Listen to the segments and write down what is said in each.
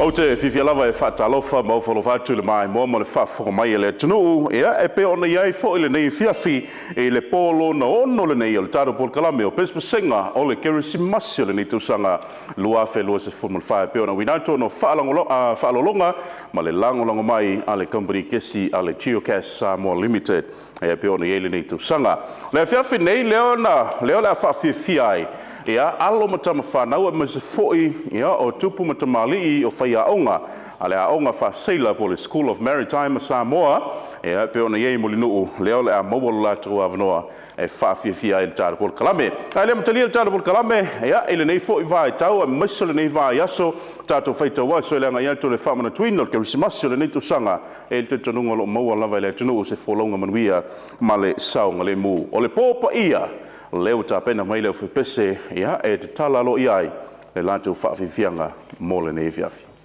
Ou te fiafia lava e faatalofa ma ofo atu i le maimoa ma le faafofoga mai a le atunuu, ia e pei ona i ai foi lenei afiafi i le po lona ono lenei o le tatou polokalame o Pesepesega o le Kerisimasi o lenei tausaga 2024, e pei ona uiina atu ona o faaaloaloga ma le lagolago mai a le kamupani kesi a le Geocash Samoa Limited e pei ona i ai lenei tausaga. O le afiafi nei lea ona lea o le a faafiafia ai ia alo ma tamafanau aemaise foi ia o tupu ma tamalii o faiaoga a le aoga faaseila po o le School of Maritime Samoa e pei ona i ai Mulinuu, lea o le a maua lo latou avanoa e faafiafia ai le tatou polokalame. Ae le amatalia le tatou polokalame ia i lenei foi vaitau aemaise o lenei vaiaso tatou faitau aso i le agai atu o le faamanatuina o le Kerisimasi o lenei tausaga, e le talitonuga o lo o maua lava i le atunuu se folauga manuia ma le saogalemu. O le po paia lea ua tapena mai le aufepese ia e tatala aloaia ai le latou faafiafiaga mo lenei afiafi.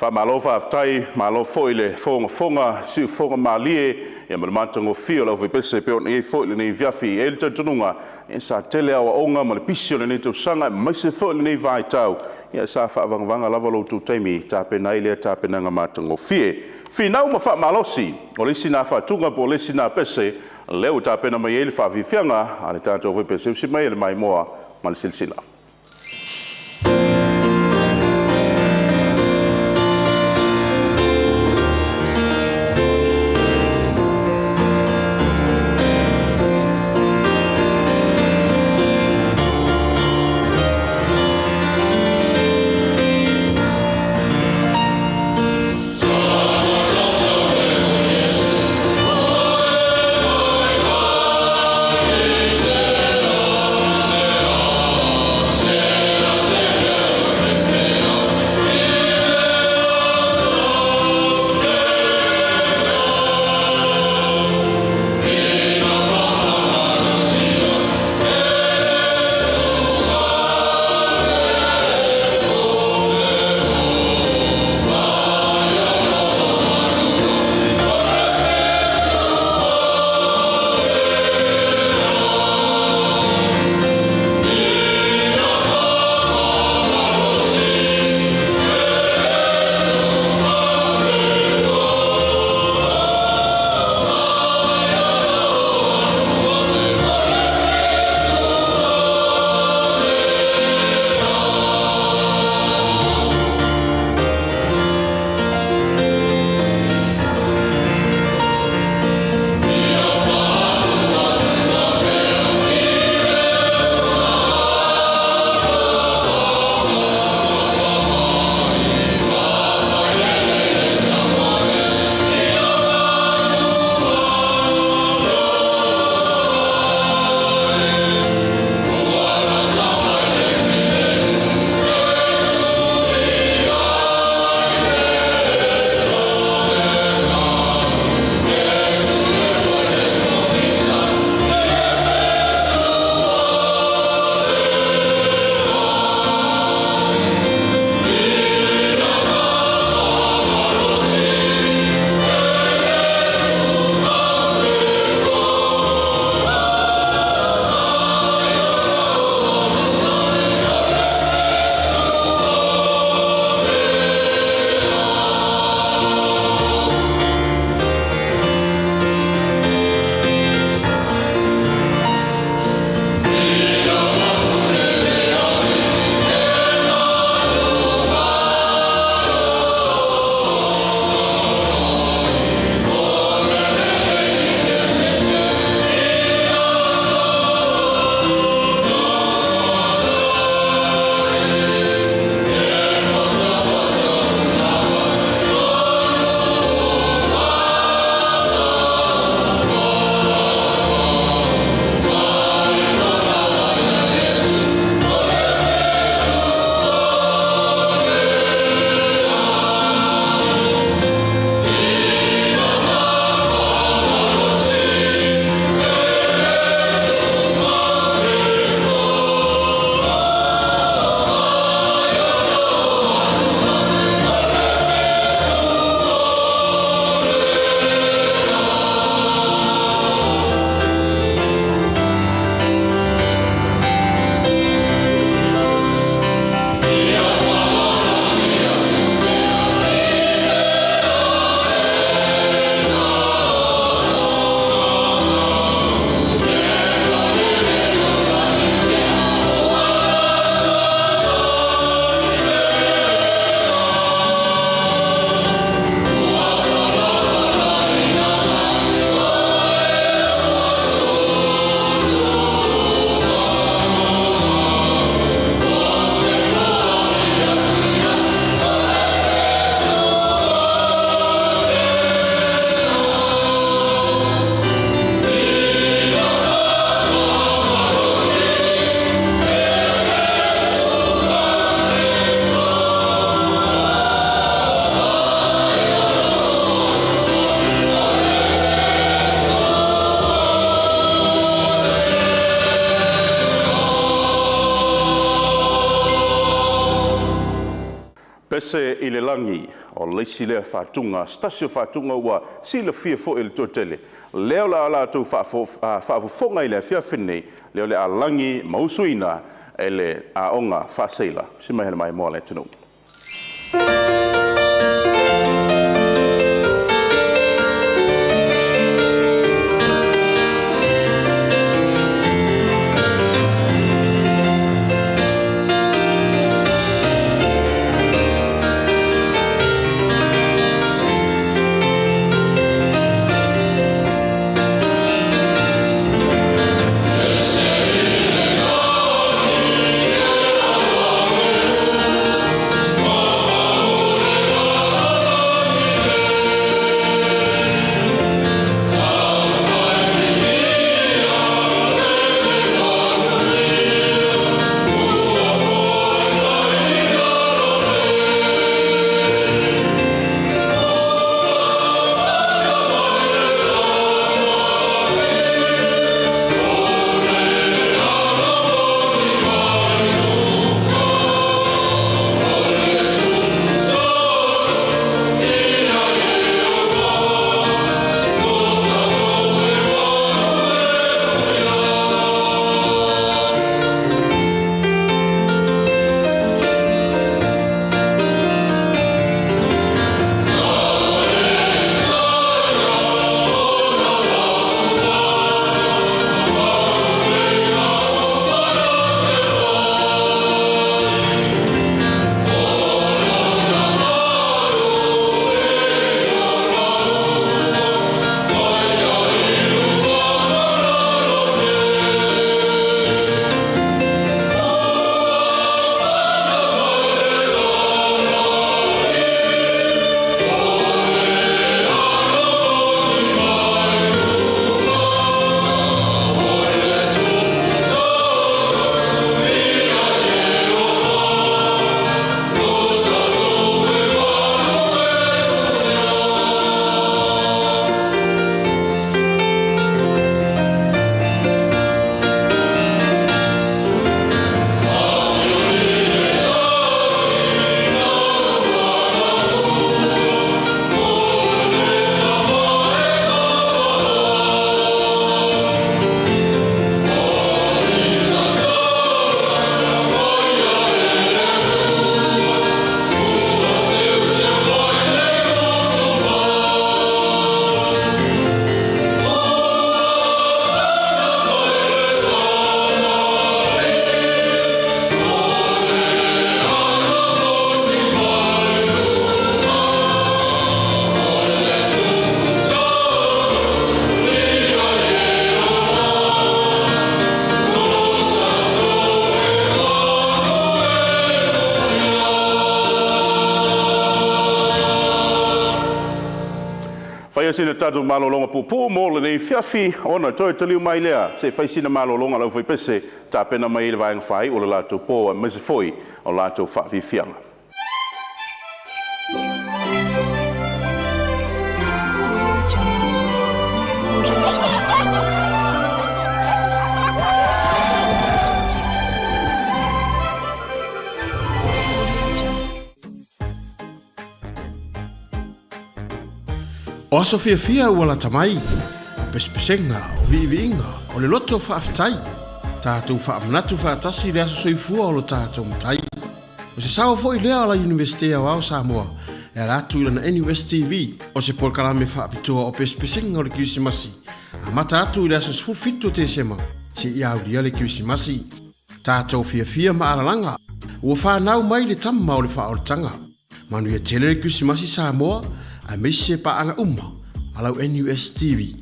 Faamalo faafetai, malo foi le fogafoga, siufofoga malie ia ma le matagofie o le aufaipese e pei ona i ai foi lenei afiafi. E i ai le talitonuga, sa tele aoaoga ma le pisi o lenei tausaga aemaise foi lenei vaitau, ia sa faavagavaga lava lo outou taimi e tapena ai lea tapenaga matagofie. Finau ma faamalosi, o le isi na faatuga po o le isi na pese, lea ua tapena mai ai le faafiafiaga a le tatou aufaipese. Usi mai e le maimoa ma le silasila. Pese i le lagi, o le isi lea faatuga, se tasi o faatuga ua silafia foi e le toatele, lea o le a latou faafofoga i le afiafi lenei, lea o le a lagi ma usuina e le Aoga Faaseila. Si mai hele mai mo le atunuu. Faia sina tatou malologa puupuu mo lenei afiafi ona toe taliu mai lea se i fai sina malologa a le aufaipese tapena mai ai le vaega faaiu o le latou po aemaise foi o latou faafiafiaga. O aso fiafia ua lata mai, o pesepesega, o viiviiga, o le loto faafetai. Tatou faamanatu faatasi le aso soifua o lo tatou Matai. O se sao foi lea o la Iunivesite Aoao Samoa e ala atu i lana NUS TV, o se polokalame faapitoa o pesepesega o le Kerisimasi, amata atu i le aso 17 o Tesema seia aulia le Kerisimasi. Tatou fiafia ma alalaga, ua fanau mai le Tama o le Faaolataga. Manuia tele le Kerisimasi Samoa aemaise paaga uma a lau NUS TV.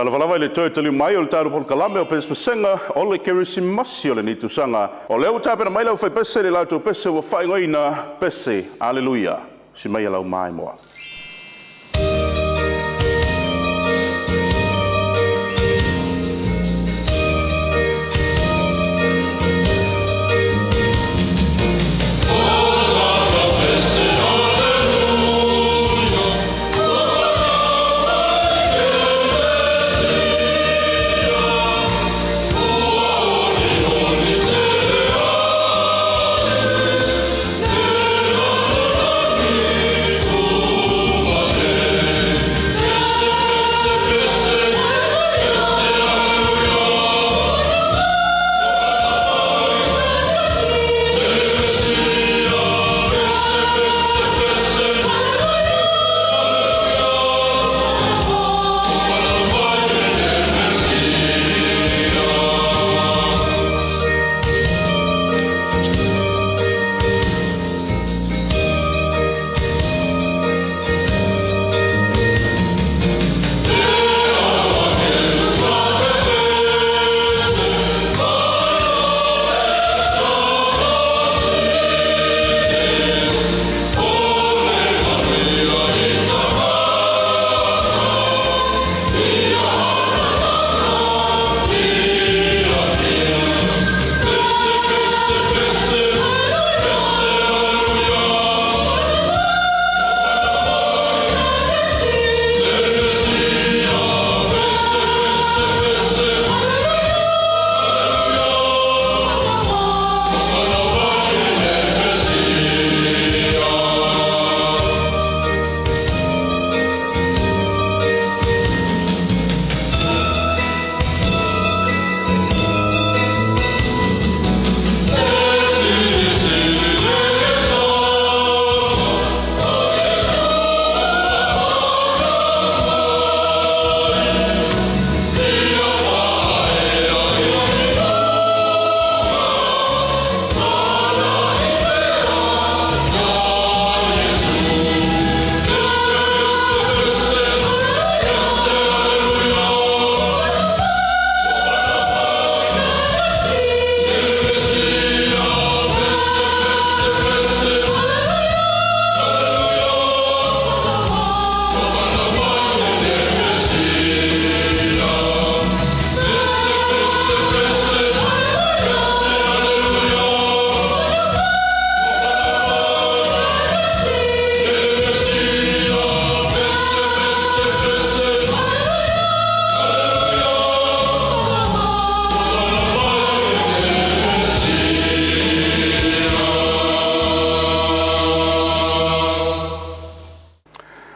Talofa lava i le toe taliu mai o le tatou polokalame o Pesepesega o le Kerisimasi o lenei tausaga. O lea ua tapena mai le aufaipese i le latou pese ua faaigoaina Pese Aleluia. Si mai lau maimoa.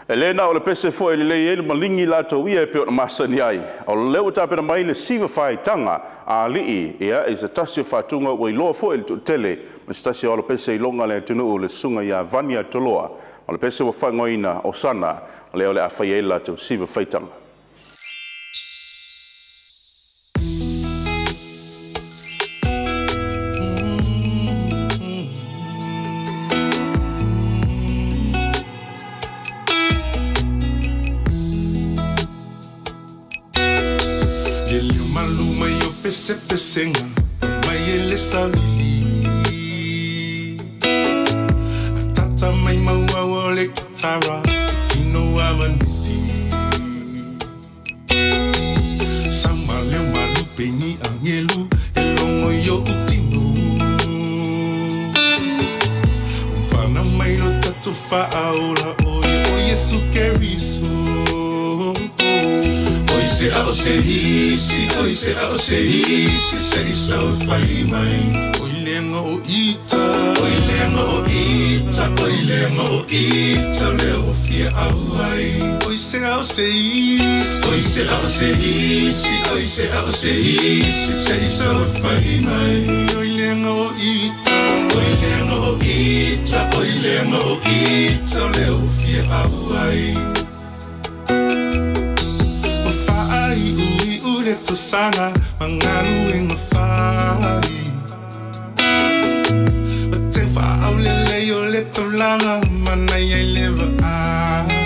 E le na o le pese foi e lelei ai le maligi latou ia e pei ona masani ai. O lea ua tapena mai le siva faitaga a alii, ia, i se tasi o fatuga ua iloa foi i le toatele ma se tasi o alo pese iloga le atunuu, le susuga ia Vania Toloa. O le pese ua faaigoaina Osana, o lea o le a fai ai le latou siva faitaga. Le leo malu mai o pesepesega mai e le savili. Atata mai mauau o le kitara tino a maniti. Sama leo malu peni angelu e longo i o utino. Umfana mai lo tatu faaola o ye o Yesu Keriso. Oi se a o se isi, oi se a o se isi, se isa o fai mai. Oi lenga o ita, oi lenga o ita, oi lenga o ita, le o fia au ai. Oi se a o se isi, oi se a o se isi, oi se a o se isi, se isa o fai mai. Oi lenga o ita, oi lenga o ita, oi lenga o ita, le o fia au ai. O whaai ui u le tosanga mangalu e ngā whai. O te whaau le lei o le taulanga manai ai le vaai.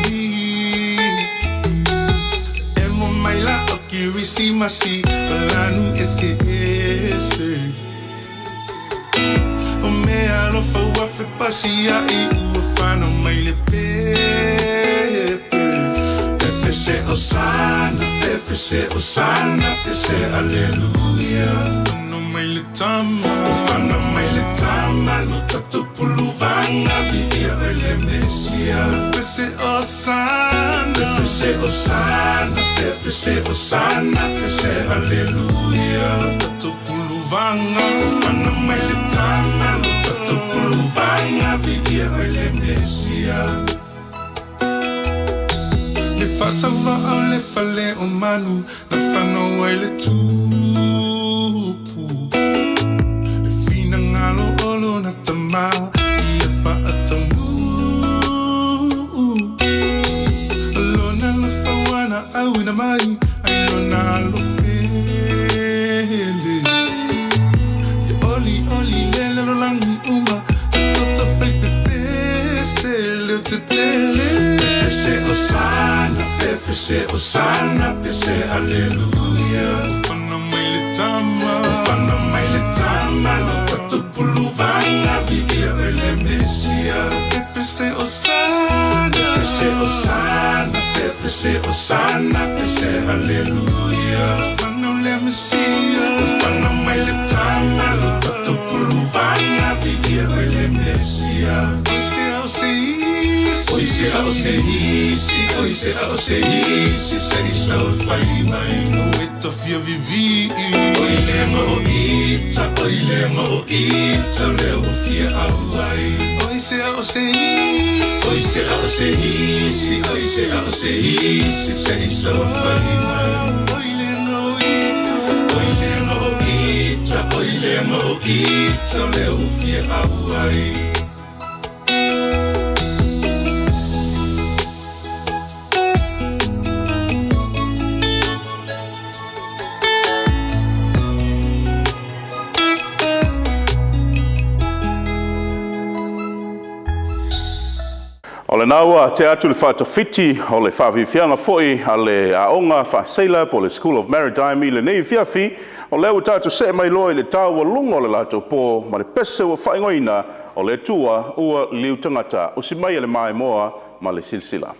E mo mai la o ki Kerisimasi o lanu eseese O mea alofa ua fepasia'i ua fanau mai le pepe Pepe se Osana, pepe se Osana, pe se Aleluia Fanau mai le tama, fanau mai le tama Lo tatou puluvaga viia oe le Mesia Pepe se Osana, pepe se Osana, pepe se Osana, pe se Aleluia Lo tatou puluvaga, fanau mai le tama Lo tatou puluvaga viia oe le Mesia Le faatauvaa o le fale o manu na fanau ai le tupu Le finagalo o lona Tama ia faataunuu Lona alofa ua na auina mai ai lona Alo pele Ia olioli le lalolagi uma le toto fai pepese leo tetele Pepe se Osana, pepe se Osana, pe se Aleluia Ua fanau mai le tama, ua fanau mai le tama Lo tatou puluvaga viia oe le Mesia Pepe se Osana, pepe se Osana, pepe se Osana, pe se Aleluia Ua fanau le Mesia, ua fanau mai le tama Lo tatou puluvaga viia oe le Mesia Oi se ao se isi, oi se ao se isi, oi se ao se isi se i sau e fai mai O e tafia vivii Oi lega o ita, oi lega o ita lea ua fia auai Oi se ao se isi, oi se ao se isi, oi se ao se isi se i sau e fai mai Oi lega o ita, oi lega o ita, oi lega o ita lea ua fia auai. O lena ua tea atu le faatafiti o le faafiafiaga foi a le Aoga Faaseila po o le School of Maritime i lenei afiafi, o lea ua tatou see mai loa i le taualuga o le latou po ma le pese ua faaigoaina o le Atua ua Liu Tagata. Usi mai e le maimoa ma le silasila.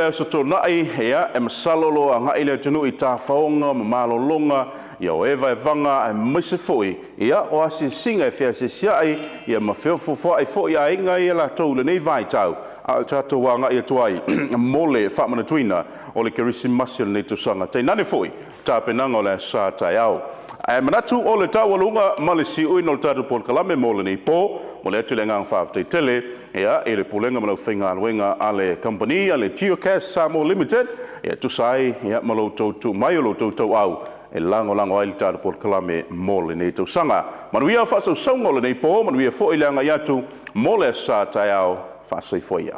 le Aso Toonai, ia, e masalo o lo o agai le atunuu i tafaoga ma malologa, ia, o evaevaga aemaise foi, ia, o asiasiga e feasiasiai, ia, ma feofoofoai foi aiga ia latou i lenei vaitau, a o tatou agai atu ai mo le faamanatuina o le Kerisimasi o lenei tausaga, tainane foi tapenaga o le Aso Sa taeao. Ae manatu o le taualuga ma le siuina o le tatou polokalame mo lenei po, momoli atu le agaga faafetai tele, ia, i le Pulega ma le aufaigaluega a le kamupani a le Geocast Samoa Limited, ia, tusa ai, ia, ma lo outou tuu mai o lo outou tauau e lagolago ai le tatou polokalame mo lenei tausaga. Manuia faasausauga o lenei po, manuia foi le agai atu mo le Aso Sa taeao. Faasoifua ia.